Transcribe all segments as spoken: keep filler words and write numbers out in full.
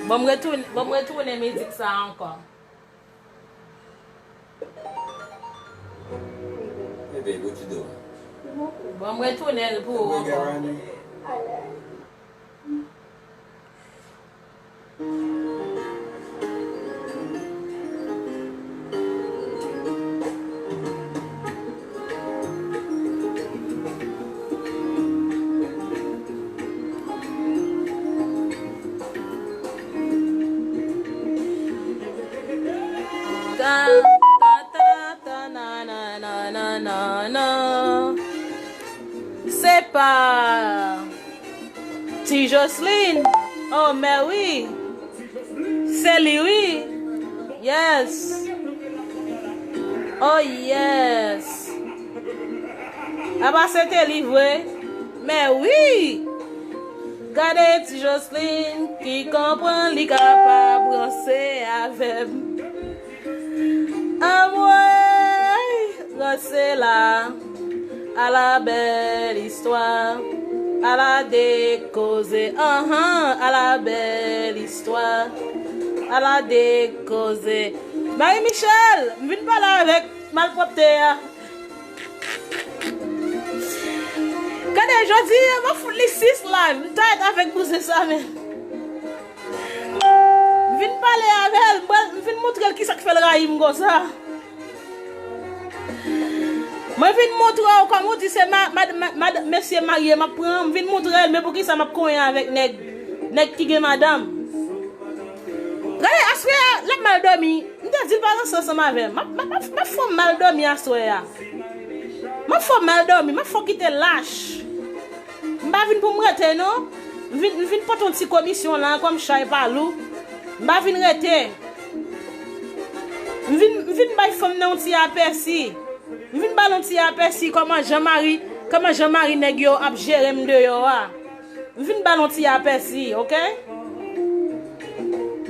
Bon, m retounen, bon, m retounen mizik sa ankò. Hey, babe, what you doing? Bon, m retounen l pou ou ankò. Ta, ta, ta, ta, na, na, na, na, na, na. Se pa Ti Jocelyn. Oh, mè wi. Se li wi. Yes. Oh, yes. Apa se te li vre? Mè wi. Gade Ti Jocelyn ki konprann li kapab ranse avè m. Anmwey, ranse la, ala bèl istwa, ala de koze, anhan, ala bèl istwa, ala de koze. Marie Michel, m vin pale avèk malpwòpte a. Gade, jodi a, m ap fout li sis la, m tèt avèk bouzen sa, men. M vin pale avè l, m pral, m vin montre l kisa k fè l rayi m konsa. Mwen vin montre w, kòm ou di se ma, mad, mad, mad, mesye marye m ap pran, m vin montre l, men poukisa m ap konyen avèk nèg, nèg ki gen madanm. Gade, aswè a, l ap mal dòmi. M te di l pa ranse ansanm avè m. M ap, m ap, m ap, m ap fè w mal dòmi aswè a. M ap fè w mal dòmi, m ap fè w kite lach. M pa vin pou m rete, non. M vin, m vin pote yon ti komisyon la, kòm chay pa lou. M pa vin rete. M vin, m vin bay fanm nan yon ti apèsi. M vin ba l yon ti apèsi kòman jan mari, kòman jan mari nèg yo ap jere m deyò a. M vin ba l yon ti apèsi, oke?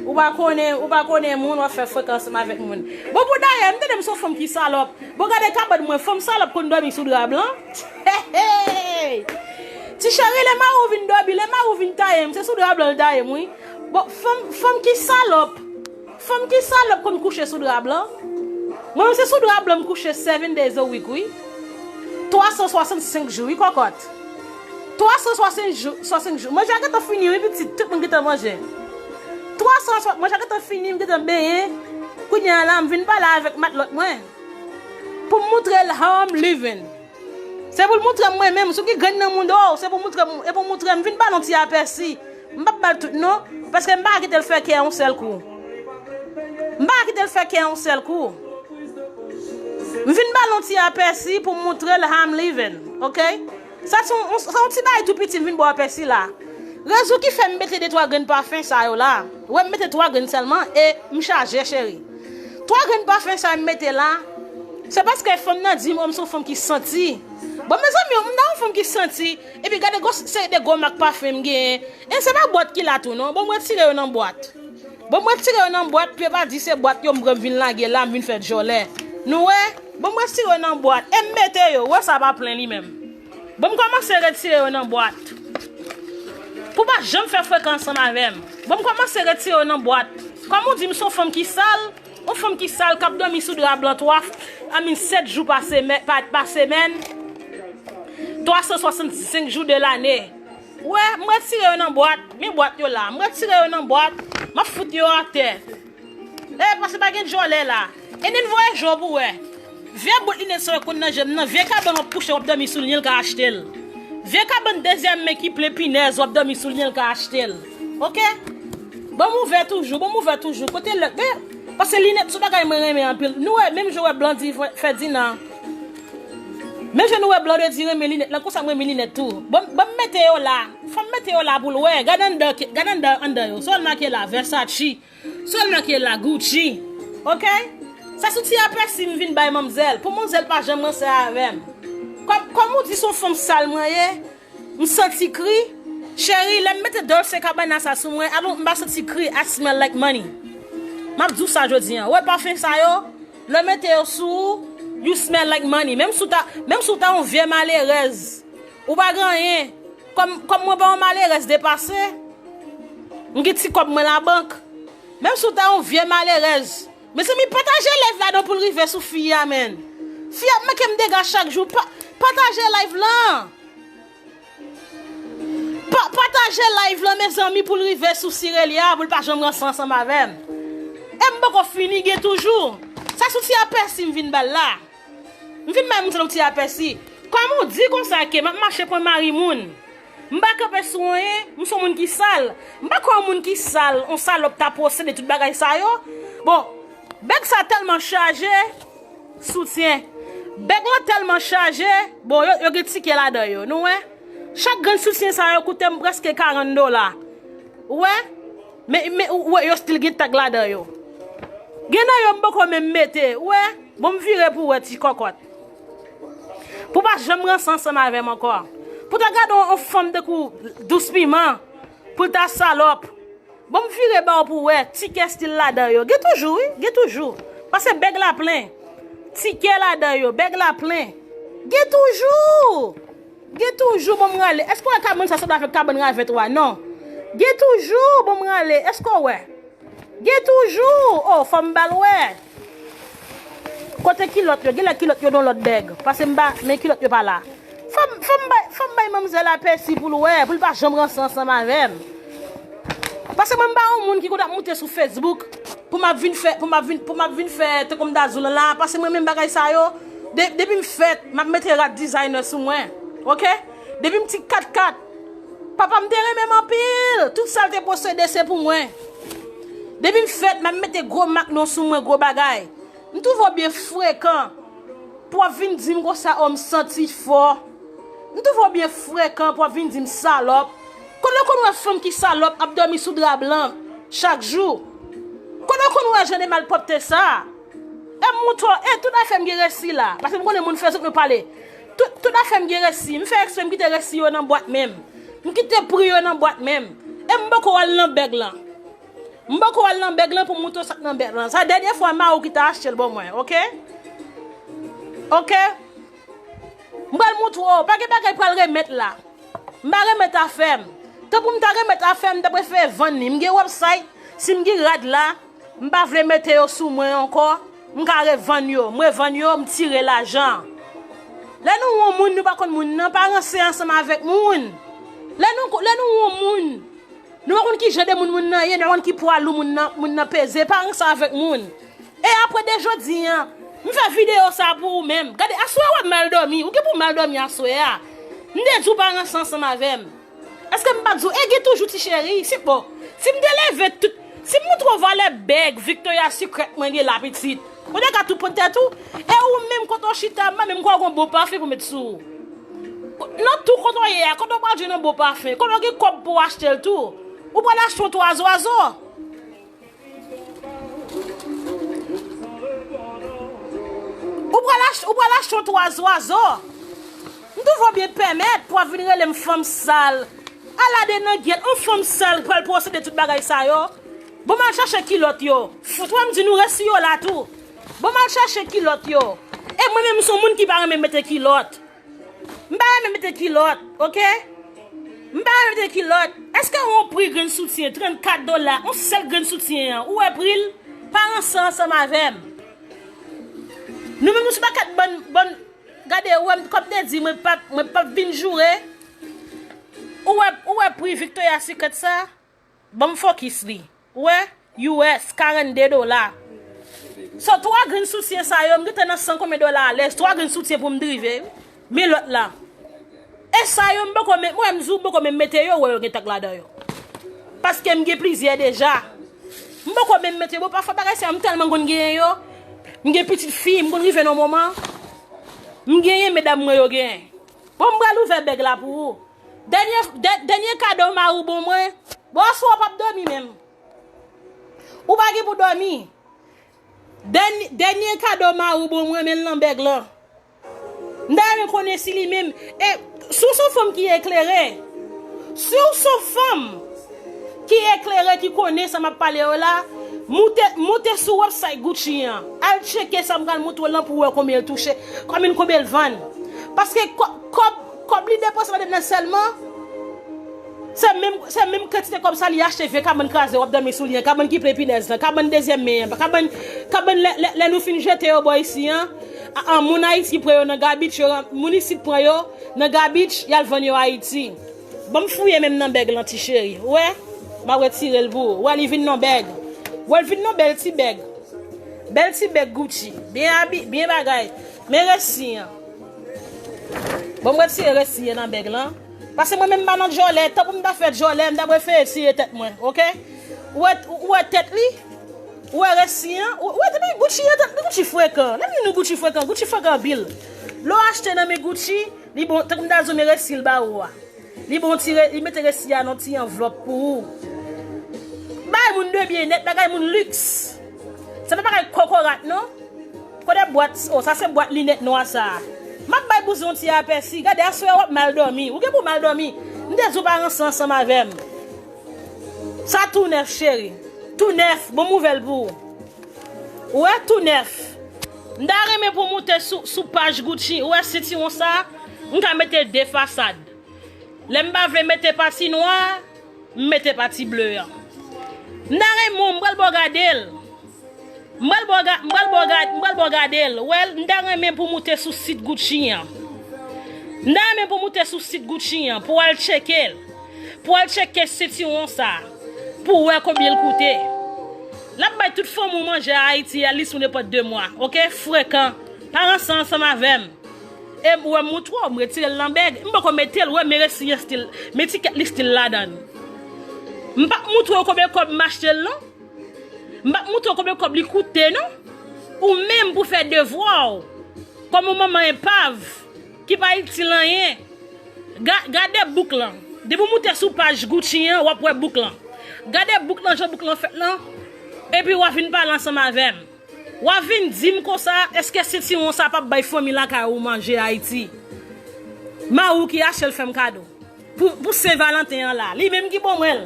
Ou pa konnen, ou pa konnen moun, w ap fè frekans ansanm avèk moun. Bon, pou dayè, m tande m se yon fanm ki salòp. Bon, gade kabann mwen, fanm salòp konn dòmi sou dra blan. Hey, hey! Ti cheri, lè mari w vin dòmi, lè mari w vin taye m, se sou dra blan l taye m, wi. Bon, fanm, fanm ki salòp. Fanm ki salòp konn kouche sou dra blan. Mwen menm se sou dra blan m kouche seven days a week, wi. Twa san swasannsenk jou, wi, kòkòt. Twa san swasannsenk jou, swasannsenk jou. Manje a gentan fini, wi, pitit. Tout moun gentan manje. Twa san swa, manje a gentan fini, m gentan benyen. Kounye a la, m vin pale avèk matlòt mwen. Pou m montre l how I'm living. Se pou l montre m mwen menm, si w gen grenn nan mouda w, se pou montre m, e pou montre m, vin ba l yon ti apèsi. M p ap ba l tout non, paske m pa ka kite l fè kè yon sèl kou. M pa ka kite l fè kè yon sèl kou. M vin ba l yon ti apèsi pou m montre l how I'm living, oke? Sa se yon, yon, se yon ti bagay tou piti m vin ba w apèsi la. Rezon ki fè m mete de twa grenn pafen sa yo la. Ou wè m mete twa grenn sèlman e m chaje, cheri. Twa grenn pafen sa yo m mete la, se paske fanm nan di m, o, m se yon fanm ki santi. Bon, mezanmi, m nan yon fanm ki santi, epi gade gwo seri de gwo mak pafen m genyen. E se pa bwat ki la tou, non. Bon, m retire yo nan bwat. Bon, m retire yo nan bwat, pou yo pa di se bwat yo m pran m vin lage la, m vin fè djòlè. Nou wè? Bon, m retire yo nan bwat, e m mete yo. Wè sa pa plen li menm. Bon, m kòmanse retire yo nan bwat. Pou pa janm fè frekans ansanm avè m. Bon, m kòmanse retire yo nan bwat. Kòm ou di m se yon fanm ki sal, yon fanm ki sal k ap dòmi sou dra blan twa, I mean, sèt jou pa semè-, pa, pa semèn, twa san swasannsenk jou de lane. Wè, m retire yo nan bwat. Men bwat yo la. M retire yo nan bwat. M ap fout yo atè. E, paske pa gen djòlè la. E nen voye je w pou wè. Vye bout linèt sa yo konn nan je m nan. Vye kabann w ap kouche, w ap dòmi sou li, l ka achte l. Vye kabann dezyèm men ki plen pinèz, w ap dòmi sou li, l ka achte l. Oke? Bon, m ouvè toujou, bon, m ouvè toujou. Kote lè, men, paske linèt se yon bagay mwen renmen anpil. Nou wè, menm jan w wè Blandy fè, fè Dina. Menm jan nou wè Blandy renmen linèt lan, konsa m renmen linèt tou. Bon, bon, m mete yo la. Fò m mete yo la pou l wè. Gade anndan, gade anndan, anndan yo. Sa w make la, Versace. Sèlman ke la Gucci. Oke? Sa se ti apèsi m vin bay manmzèl. Pou manmzèl pa janm ranse avè m. Kòm, kòm ou di se yon fanm sal mwen ye, m santi kri. Cheri, lè m mete Dolce Gabbana sa sou mwen, alò m pa santi kri, I smell like money. M ap di w sa jodi a. Wè pafen sa yo, lè w mete yo sou ou, you smell like money. Menm si w ta, menm si w ta yon vye malerèz, ou pa gen anyen. Kòm, kòm mwen pa yon malerèz depase, M gen ti kòb mwen labank. Menm si w ta yon vye malerèz. Mezanmi, pataje live la non pou l rive sou fi a, menn. Fi ap manke m dega chak jou. Pa, pataje live lan. Pa, pataje live lan, mezanmi, pou l rive sou Sirelia, pou l pa janm ranse ansanm avè m. E m poko fini, gen toujou. Sa sou ti apèsi m vin ba l la. M vin bay moun sa nan ti apèsi. Kòm ou di konsa ke m ap mache pran mari moun. M pa kanpe sou anyen, m se yon moun ki sal. M pa kwè yon moun ki sal, yon salòp ta posede tout bagay sa yo. Bon, bèg sa tèlman chaje, soutyen. Bèg lan tèlman chaje, bon, yo, yo gen tikè ladan yo, nou wè? Chak grenn soutyen sa yo koute m prèske karant dola. Ou wè? Men, men, ou wè, yo still gen tag ladan yo. Gen nan yo m poko menm mete, ou wè? Bon, m vire pou wè ti kòkòt. Pou pa janm ranse ansanm avè m ankò. Pou ta gade yon, yon fanm tankou Dous Piman, pou l ta salòp. Bon, m vire ba w pou wè, tikè still ladan yo. Gen toujou, wi, gen toujou. Paske bèg la plen. Tikè ladan yo, bèg la plen. Gen toujou. Gen toujou, bon, m rale. Èske w wè kabann sa sanble avèk kabann Ravèt wa? Non. Gen toujou, bon, m rale. Èske w wè? Gen toujou. Oh, fò m ba l wè. Kote kilòt yo? Genlè kilòt yo nan lòt bèg. Paske m pa, men kilòt yo pa la. Fò m, fò m bay, fò m bay manmzèl apèsi pou l wè, pou l pa janm ranse ansanm avè m. Paske mwen m pa yon moun ki konn ap moute sou Facebook pou m ap vin fè, pou m ap vin, pou m ap vin fè tankou m ta di w lan la. Paske mwen menm bagay sa yo, de, depi m fèt, m ap mete rad designer sou mwen. Oke? Depi m ti kat kat, papa m te renmen m anpil. Tout sa l te posede se pou mwen. Depi m fèt, m ap mete gwo mak non sou mwen, gwo bagay. M twouve w byen frekan pou w ap vin di m konsa, oh, m santi fò. M twouve w byen frekan pou w ap vin di m salòp. Kote w konn wè fanm ki salòp ap dòmi sou dra blan chak jou? Kote w konn wè jan de malpwòpte sa? E m moutre w, e tout afè m gen resi la. Paske m konnen moun fè zòt nou pale. Tout, tout afè m gen resi. M fè eksprè m kite resi yo nan bwat menm. M kite pri yo nan bwat menm. E m poko al nan bèg lan. M poko al nan bèg lan pou m moutre w sa k nan bèg lan. Sa dènye fwa mari w ki ta achte l ban mwen, oke? Oke? M pral moutre w, pa gen bagay pral remèt la. M pa remèt afè m. Tan pou m ta remèt afè m, m ta prefere vann li. M gen website, si m gen rad la, m pa vle mete yo sou mwen ankò, m ka revann yo. M revann yo, m tire lajan. Lè nou wè yon moun, nou pa konn moun nan, pa ranse ansanm avèk moun. Lè nou, lè nou wè yon moun, nou pa konn ki jan de moun moun nan ye, nou pa konn ki pwa lou moun nan, moun nan peze, pa ranse avèk moun. E apre de jodi a, m fè videyo sa pou ou menm. Gade, aswè w ap mal dòmi, ou gen pou w mal dòmi aswè a. M te di w pa ranse ansanm avè m. Èske m pa t di w, e gen toujou ti cheri, si bon, si m te leve tout, si m moutre w valè bèg Victoria's Secret mwen gen la pitit, ou te ka tout pran tèt ou, e ou menm kote w chita, m pa menm kwè w gon bon pafen pou met sou ou. Nan tou kote w ye a, kote w pral jwenn yon bon pafen, kote w gen kòb pou w achte l tou, ou pral achte yon twa zwazo. Ou pral ach-, ou pral achte yon twa zwazo. M twouve w byen pèmèt pou w ap vin rele m fanm sal. Ala de nan gyèt, yon fanm sal pral posede tout bagay sa yo. Bon, m al chache kilòt yo. Fout wè m di nou resi yo la tou. Bon, m al chache kilòt yo. E mwen menm, m se yon moun ki pa renmen mete kilòt. M pa renmen mete kilòt, oke? M pa renmen mete kilòt. Èske yon pri grenn soutyen, trannkat dola, yon sèl grenn soutyen an, ou wè pri l? Pa ranse ansanm avè m. Nou menm, nou se yon pakèt bann, bann, gade, ou wè m, kòm te di, mwen p ap, mwen p ap vin joure. Ou wè, ou wè pri Victoria's Secret sa? Ban m fokis li. Ou wè? U S, karannde dola. So, twa grenn soutyen sa yo, m gentan nan san konbyen dola alèz. Twa grenn soutyen pou m drive, wi. Men lòt la. E sa yo, m poko menm, mwen, m di w, m poko menm mete yo, ou wè yo gen tag ladan yo. Paske m gen plizyè deja. M poko menm mete yo, bon, pafwa bagay sa yo, m tèlman konn genyen yo. M gen pitit fi, m konn rive nan moman. M genyen medam mwen yo genyen. Bon, m pral ouvè bèg la pou ou. Dènye, dè-, dènye kado mari w ban mwen. Bon, aswè w p ap dòmi menm. Ou pa gen pou dòmi. Dèny-, dènye kado mari w ban mwen, men l nan bèg lan. M ta renmen konnen si li menm. E si w se yon fanm ki eklere, si w se yon fanm ki eklere, ki konnen sa m ap pale yo la, moute, moute sou website Gucci an. Al tcheke sa m pral moutre w lan pou w wè konbyen l touche, konbyen, konbyen l vann. Paske kò-, kòb, kòb li depanse ladan l sèlman, se menm, Se menm kantite kòb sa li achte vye kabann kraze w ap dòmi sou li an, kabann ki plen pinèz lan, kabann dezyèm men an, kabann, kabann lè, lè, lè nou fin jete yo bò isi an, a, a, moun Ayiti pran yo nan gabich, yo, moun isit pran yo nan gabich, y al vann yo Ayiti. Ban m fouye menm nan bèg lan, ti cheri. Ou wè? M ap retire l pou ou. Ou wè, li vin nan bèg. Ou wè, l vin nan bèl ti bèg. Bèl ti bèg Gucci. Byen abi, byen bagay. Men resi an. Bon, m retire resi an nan bèg lan. Paske mwen menm m pa nan djòlè. Tanpri m ta fè djòlè, m ta prefere tire tèt mwen, oke? Ou wè, ou wè tèt li? Ou wè resi an? Ou, ou wè depi Gucci an, tanpri Gucci frekan. Lè m di nou Gucci frekan, Gucci frekan anpil. Lè w achte nan men Gucci, li bon, tankou m ta di w men resi l ba ou a. Li bon ti re-, li mete resi a nan ti anvlòp pou ou. Bagay moun de byen nèt, bagay moun liks. Se pa bagay kokorat non. Kote bwat, oh, sa se bwat linèt nwa sa. M ap bay bouzen yon ti apèsi. Gade, aswè w ap mal dòmi. Ou gen pou mal dòmi. M te di w pa ranse ansanm avè m. Sa tou nèf, cheri. Tou nèf, bon nouvèl pou ou. Ou wè, tou nèf. M ta renmen pou w moute sou, sou paj Gucci. Ou wè sitiwon sa? M ka mete de fasad. Lè m pa vle mete pati nwa, m mete pati ble an. M ta renmen w, m pral ba w gade l. M pral ba w ga-, m pral ba w ga-, m pral ba w gade l. Wè l, m ta renmen pou w moute sou sit Gucci an. M ta renmen pou w moute sou sit Gucci an, pou w al tcheke l. Pou w al tcheke sitiwon sa. Pou w wè konbyen l koute. L ap bay tout fanmi w manje a Ayiti a, li sou nenpòt de mwa. Oke? Frekan. Pa ranse ansanm avè m. E m wè m moutre w, m retire l nan bèg. M poko mete l, wè, men resi an still, men tikèt li still ladan l. M p ap moutre w konbyen kòb m achte l, non. M p ap moutre w konbyen kòb li koute, non. Ou menm pou fè devwa w. Kòm yon manman enpav, ki pa itil anyen. Ga-, gade bouk lan. Depi w moute sou paj Gucci an, w ap wè bouk lan. Gade bouk lan, jan bouk lan fèt lan. Epi w a vin pale ansanm avè m. W a vin di m konsa, èske sitiwon sa p ap bay fanmi lakay ou manje Ayiti? Mari w ki achte l fè m kado. Pou, pou Sen Valanten an la, li menm ki ban mwen l.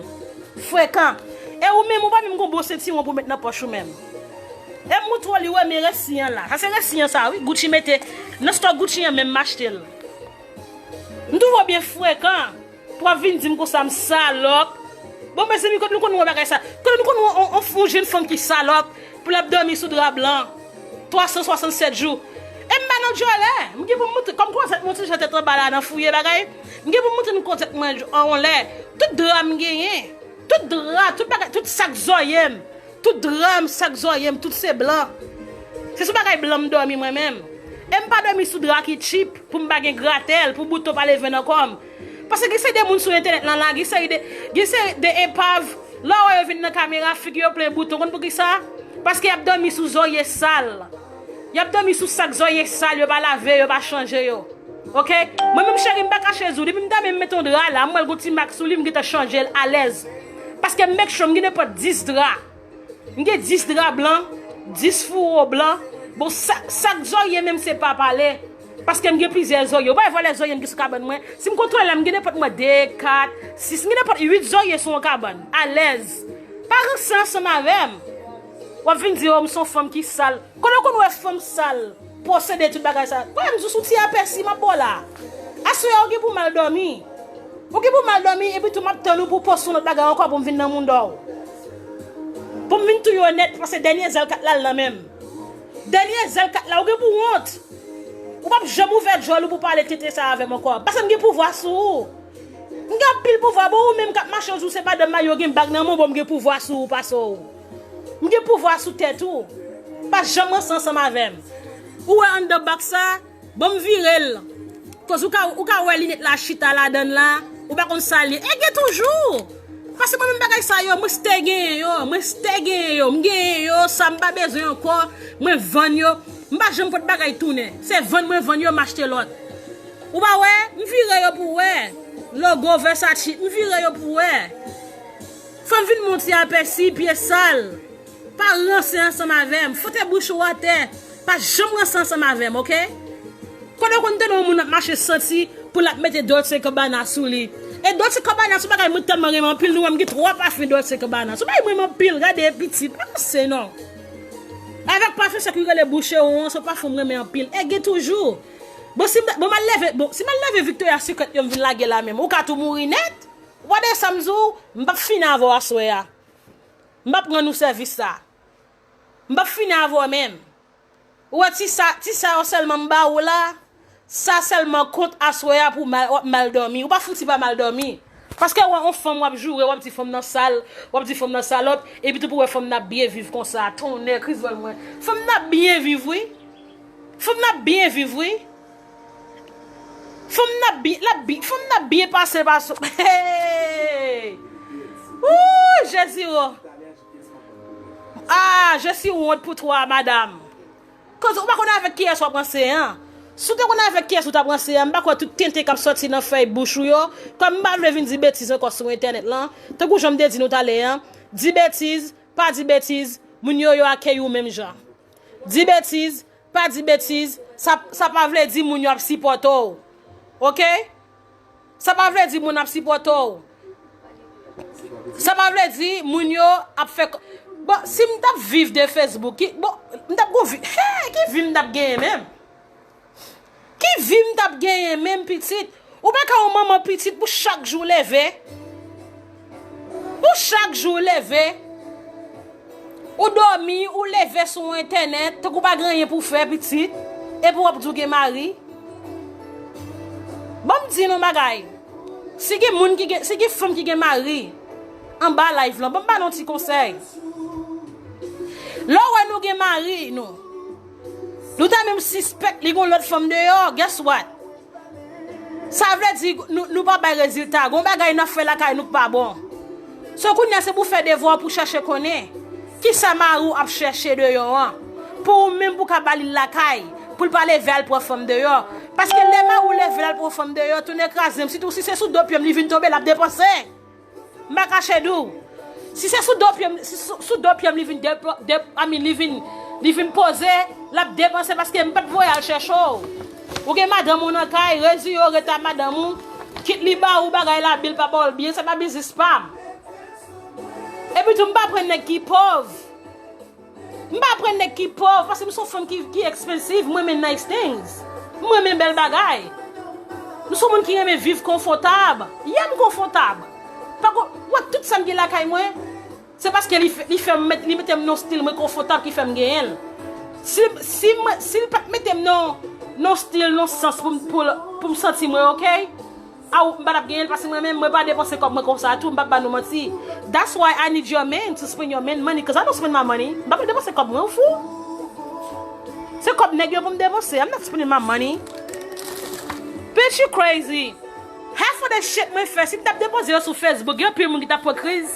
Frekan. E ou menm, ou pa menm gon bon sentiwon pou met nan pòch ou menm. E m moutre w li, wè, men resi an la. Sa se resi an sa, wi. Gucci mete. Nan stòk Gucci an menm m achte l. M twouve w byen frekan. Pou w ap vin di m konsa m salòp. Bon, mezanmi, kote nou konn wè bagay sa? Kote nou konn wè on, on, on jenn fanm ki salòp pou l ap dòmi sou dra blan twa san swasannsèt jou? E m pa nan djòlè. M gen pou m montre, kòm klozèt mwen ti jan tèt anba la nan fouye bagay, m gen pou m montre nou klozèt mwen anlè. Tout dra m genyen. Tout dra, tout bagay, tout sak zòrye m. Tout dra m, sak zòrye m, tout se blan. Se sou bagay blan m dòmi mwen menm. E m pa dòmi sou dra ki tchip pou m pa gen gratèl, pou bouton pa leve nan kò m. Paske gen seri de moun sou entènèt lan la, gen seri de, gen seri de enpav, lè w wè yo vin nan kamera, figi yo plen bouton. Konn poukisa? Paske y ap dòmi sou zòrye sal. Y ap dòmi sou sak zòrye sal, yo pa lave, yo pa chanje yo. Oke? Mwen menm cheri, m pa kache di w, depi m ta menm mete yon dra la, m wè l gon ti mak sou li, m gentan chanje l alèz. Paske m make sure m gen nenpòt dis dra. M gen dis dra blan, dis fouwo blan. Bon, sa, sak zòrye menm se pa pale. Paske m gen plizyè zòrye. Ou pa wè vòlè zòrye m gen sou kabann mwen? Si m kontwole la, m gen nenpòt mwen de, kat, sis, m gen nenpòt uit zòrye sou yon kabann. Alèz. Pa ranse ansanm avè m. W ap vin di, o, m se yon fanm ki sal. Kote w konn wè fanm sal posede tout bagay sa? Wè, m jis yon ti apèsi m ap ba w la. Aswè a, ou gen pou mal dòmi. Ou gen pou mal dòmi, epi tou m ap tann ou pou w poste yon lòt bagay ankò pou m vin nan mounda w. Pou m vin touye w nèt, paske dènye zèl kat la al nan men m. Dènye zèl kat la, ou gen pou wont. Ou p ap janm ouvè djòl ou pou pale tenten sa avè m ankò. Paske m gen pouvwa sou ou. M gen anpil pouvwa, bon, ou menm k ap mache, ou di w se madanm marye, ou gen bag nan men w, bon, m gen pouvwa sou ou pase w. M gen pouvwa sou tèt ou. Pa janm ranse ansanm avè m. Ou wè anndan bak sa, bon, m vire l. Koz ou ka, ou ka wè linèt la chita ladan l la, ou pa konn sa l ye. E gen toujou. Paske mwen menm bagay sa yo, mwen stè genyen yo, mwen stè genyen yo, m genyen yo, sa m pa bezwen ankò, mwen vann yo. M pa janm pot bagay tounen. Se vann mwen vann yo, m achte lòt. Ou pa wè? M vire yo pou w wè. Logo Versace, m vire yo pou w wè. Fò m vin montre apèsi pye sal. Pa ranse ansanm avè m. Fote bouch ou atè. Pa janm ranse ansanm avè m, oke? Kote w konn tande yon moun ap mache santi pou l ap mete Dolce Gabbana sou li? E Dolce Gabbana se yon bagay mwen tèlman renmen anpil, nou wè m gen twa pafen Dolce Gabbana. Se yon bagay mwen renmen anpil, gade e pitit. Pa ranse non. Avèk pafen sa ki rele Boucheron an, se yon pafen mwen renmen anpil. E gen toujou. Bon, si m, bon, m al leve, bon, si m al leve Victoria's Secret yo, m vin lage la menm, ou ka tou mouri nèt. Wade sa m di w, m p ap fini avè w aswè a. M p ap rann ou sèvis sa. M p ap fini avè w menm. Ou wè ti sa, ti sa yo sèlman m ba ou la, sa sèlman kont aswè a pou w mal, w ap mal dòmi. Ou pa fouti pa mal dòmi. Paske w wè yon fanm w ap joure, w ap di fanm nan sal, w ap di fanm nan salòp, epi tou pou w wè fanm nan ap byen viv konsa. Tonnè, kris vòl mwen. Fanm nan ap byen viv, wi. Fanm nan ap byen viv, wi. Fanm nan ap byen, l ap byen, fanm nan ap byen pase, pase. Hey! Ooh, Jezi, oh. Ah, je suis honte pour toi, madame. Koz ou pa konn avèk kiyès w ap ranse an. Si w te konn avèk kiyès ou t ap ranse an, m pa kwè tout tenten k ap sòti nan fèy bouch ou yo, kòm m pa vle vin di betiz ankò sou entènèt lan, tankou jan m te di nou talè an, di betiz, pa di betiz, moun yo, yo akèy ou menm jan. Di betiz, pa di betiz, sa, sa pa vle di moun yo ap sipòte w. Oke? Sa pa vle di moun ap sipòte w. Sa pa vle di moun yo ap fè kò-, bon, si m t ap viv de Facebook, ki, bon, m t ap gon vi, hey, ki vi m t ap genyen menm? Ki vi m t ap genyen menm, pitit? Ou pa ka yon manman pitit pou chak jou leve. Pou chak jou leve. Ou dòmi, ou leve sou entènèt, tankou pa gen anyen pou fè, pitit. Epi w ap di w gen mari. Ban m di nou yon bagay. Si gen moun ki gen, si gen fanm ki gen mari anba live lan, ban m ba nou yon ti konsèy. Lè w wè nou gen mari, nou, nou ta menm sispèk li gon lòt fanm deyò, guess what? Sa vle di nou, nou pa bay rezilta. Gon bagay n ap fè lakay nou k pa bon. So kounye a se pou fè devwa w pou chache konnen kisa mari w ap chèche deyò an. Pou ou menm pou ka ba li l lakay, pou l pa leve al pran fanm deyò. Paske lè mari w leve l al pran fanm deyò, tounen kraze m, sitou si se sou do pye m li vin tonbe, l ap depanse. M pa kache di w. Si se sou do pye m, si sou, sou do pye m li vin depo-, de-, I mean, li vin, li vin poze, l ap depanse paske m pa t voye al chèche w. Ou gen madanm ou nan kay, reziye w ret a madanm ou, kit li ba ou bagay la, bil pa ba w l byen, se pa biznis pa m. Epi tou, m pa pran nèg ki pòv. M pa pran nèg ki pòv, paske m se yon fanm ki, ki expensive, m renmen nice things. M renmen bèl bagay. M se yon moun ki renmen viv konfòtab. Yeah, m konfòtab. Pako, w wè tout sa m gen lakay mwen, se paske li fè, li fè m met, li mete m nan yon stil mwen konfòtab ki fè m genyen l. Si, si mwen, si l pa t mete m nan, nan yon stil, nan sans pou m, pou, pou m santi mwen oke, a, ou, m pa t ap genyen l paske mwen menm, mwen pa depanse kòb mwen konsa tou, m p ap ba nou manti. That's why I need your man to spend your man money, 'cause I don't spend my money. M pa depanse kòb mwen, ou fou? Se kòb nèg yo pou m depanse. I'm not spending my money. Bitch, you crazy. Half of the shit mwen fè, si m t ap depoze yo sou Facebook, gen anpil moun ki t ap pran kriz.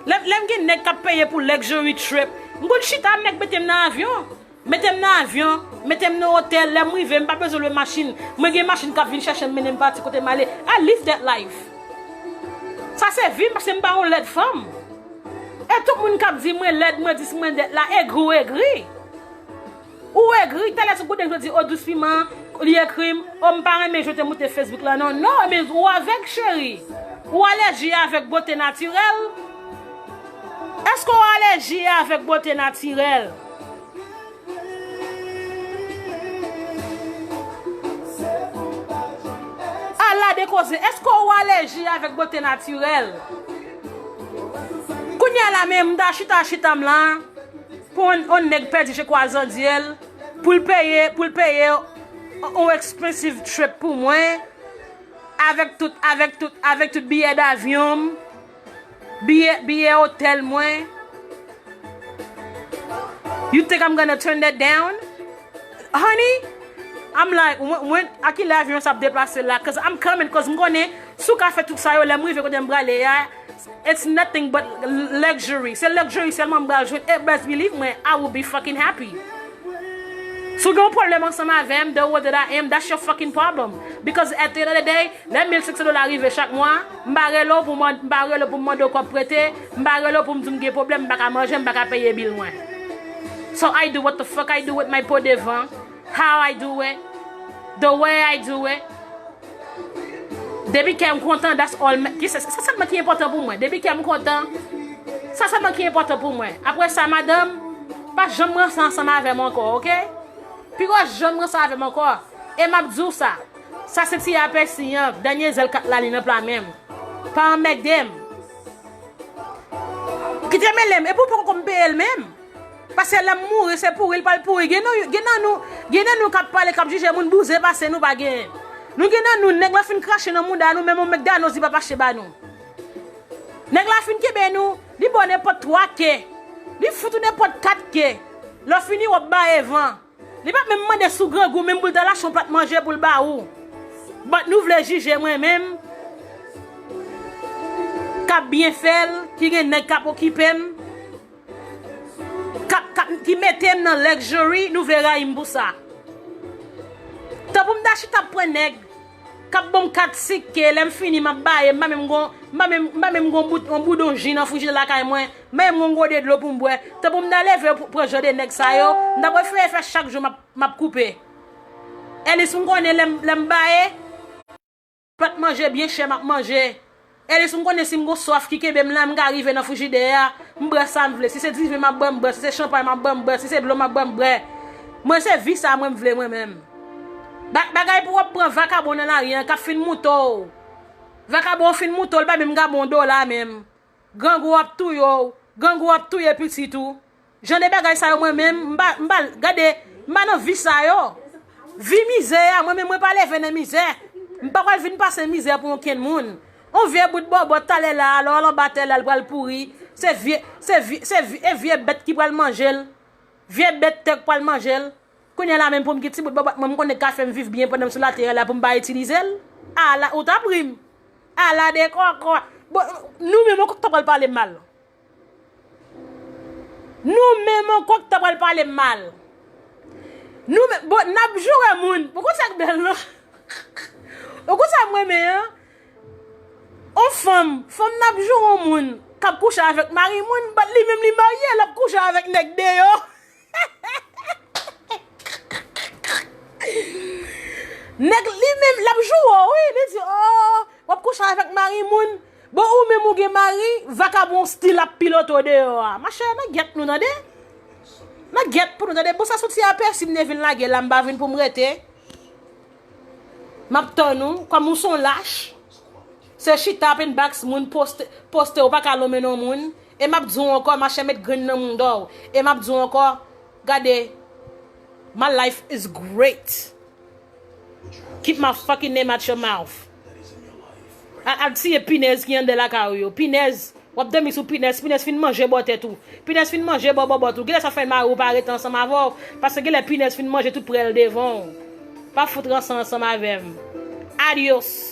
Lè, lè m gen nèg k ap peye pou luxury trip, m konn chita, nèg mete m nan avyon. Mete m nan avyon, mete m nan otèl, lè m rive, m pa bezwen lwe machin. Mwen gen machin k ap vin chèche m, mennen m pati kote m ale. I live that life. Sa se vi m, paske m pa yon lèd fanm. E tout moun k ap di mwen lèd, mwen dis, mwen dèt la, egri w egri. Ou egri, talè sou kote m di, o dous piman, li ekri m, o m pa renmen jan w te moute Facebook la non. Non, ebyen, ou avèg, cheri. Ou alèji avèk bote natirèl? Èske w alèji avèk bote natirèl? Ala de koze, èske w alèji avèk bote natirèl? Kounye a la menm, m ta chita, chita m la, pou yon, yon nèg pèdi je kwa zandyèl, pou l peye, pou l peye yon expensive trip pou mwen, avèk tout, avèk tout, avèk tout biyè davyon m, biyè, biyè otèl mwen. You think I'm gonna turn that down? Honey, I'm like, mwen, mwen, a kilè avyon sa ap deplase la? 'Cause I'm coming, 'cause m konnen, si w ka fè tout sa yo, lè m rive kote m prale a, it's nothing but luxury. Se luxury sèlman m pral jwenn. E best believe mwen, I will be fucking happy. Si w gen yon pwoblèm ansanm avè m, the way that I am, that's your fucking problem. Because at the end of the day, lè mil senk san dola rive chak mwa, m pa rele w pou mande, m pa rele w pou m mande w kòb prete, m pa rele w pou m di w m gen pwoblèm, m pa ka manje, m pa ka peye bil mwen. So I do what the fuck I do with my peau de vin, how I do it, the way I do it. Depi kè m kontan, that's all ma-, ki se, se sèlman ki enpòtan pou mwen. Depi kè m kontan, sa sèlman ki enpòtan pou mwen. Apre sa, madanm, pa janm ranse ansanm avè m ankò, oke? Piga w janm ranse avè m ankò. E m ap di w sa. Sa se ti apèsi an, dènye zèl kat la li nan pla men m. Pa anmède m. Kite mele m. Epi w poko konn peye l menm. Paske lè m mouri, se pouri l pral pouri. Gen nan, gen nan nou, gen nan nou k ap pale, k ap jije moun bouzen pase nou pa genyen. Nou gen nan nou, nèg la fin krache nan mouda nou, menm yon McDonald's li p ap achte ba nou. Nèg la fin kenbe nou, li ba w nenpòt twa ke. Li fout ou nenpòt kat ke. Lè w fini, w ap baye van. Li p ap menm mande si w grangou, menm pou l ta al achte yon plat manje pou l ba ou. But nou vle jije mwen menm, k ap byen fè l, ki gen nèg k ap okipe m, k ap, k ap, ki mete m nan luxury, nou vle rayi m pou sa. Tanpou m ta chita ap pran nèg k ap ban m kat sik ke lè m fini m ap baye, m pa menm gon, m pa menm, m pa menm gon bout, yon boudon ji nan frijidè lakay mwen, m pa menm gon gode dlo pou m bwè. Tanpou m ta leve pou pran jan de nèg sa yo, m ta prefere fè chak jou m ap, m ap koupe. Elis, m konnen lè m, lè m baye, plat manje byen chè m ap manje. Elis, m konnen si m gon swaf ki kenbe m la, m ka rive nan frijidè a, m bwè sa m vle. Si se diven m ap bwè, m bwè. Si se chanpay m ap bwè, m bwè. Si se dlo m ap bwè, m bwè. Mwen, se vi sa mwen m vle mwen menm. Ba-, bagay pou w ap pran vakabon nan lari an, k ap fin moute w. Vakabon fin moute w, l pa menm ka ba w dola menm. Grangou ap touye w. Grangou ap touye pitit ou. Jan de bagay sa yo mwen menm, m pa, m pa, gade, m pa nan vi sa yo. Vi mizè a, mwen menm mwen pa leve nan mizè. M pa pral vin pase mizè pou okenn moun. On vye bout bòbòt talè la, al anba tè la, l pral pouri. Se vye, se vye, se vye, e vye bèt ki pral manje l. Vye bèt tè k pral manje l. Kounye a la menm pou m gen ti bout bòbòt mwen, m konnen k ka fè m viv byen pandan m sou latè a la pou m pa itilize l. Ala, ou t ap ri m. Ala de kòkò. Bon, nou menm ankò k ta pral pale m mal. Nou menm ankò k ta pral pale m mal. Nou menm, bon, n ap joure moun. Ou konn sa k bèl non? Ou konn sa m renmen an? On fanm, fanm n ap joure on moun k ap kouche avèk mari moun, but li menm li marye, l ap kouche avèk nèg deyò. Nèg li menm, l ap joure w, wi. Li di, oh, w ap kouche avèk mari moun. Bon, ou menm ou gen mari, vakabon still ap pilote w deyò a. Machè, nan gyèt nou tande. Nan gyèt pou nou tande. Bon, sa soti apèsi m te vin lage la, m pa vin pou m rete. M ap tann ou, kòm ou se yon lach. Se chita ap inbox moun, poste, poste, ou pa ka lonmen non moun. E m ap di w ankò, machè, met grenn nan mouda w. E m ap di w ankò, gade, my life is great. Keep my fucking name out your mouth. Al, al tiye pinèz ki anndan lakay ou yo. Pinèz, w ap dòmi sou pinèz, pinèz fin manje bò tèt ou. Pinèz fin manje bò bòbòt ou. Genlè sa fè mari w pa rete ansanm avè w, paske genlè pinèz fin manje tout prèl devan w. Pa fout ranse ansanm avè m. Adios.